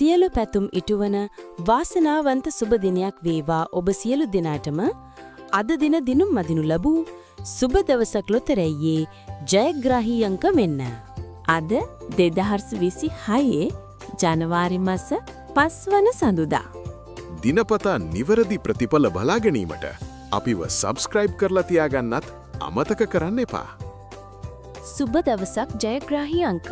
සියලු පැතුම් ඉටුවන වාසනාවන්ත සුබ දිනයක් වේවා ඔබ සියලු දෙනාටම. අද දින දිනුම් මදිනු ලැබූ සුබ දවසක් ලොතරැයියේ ජයග්‍රාහී අංක වෙන්න. අද 2026 ජනවාරි මස 5 වන සඳුදා. දිනපතා නිවැරදි ප්‍රතිඵල බලා ගැනීමට අපිව සබ්ස්ක්‍රයිබ් කරලා තියාගන්නත් අමතක කරන්න එපා. සුබ දවසක් ජයග්‍රාහී අංක.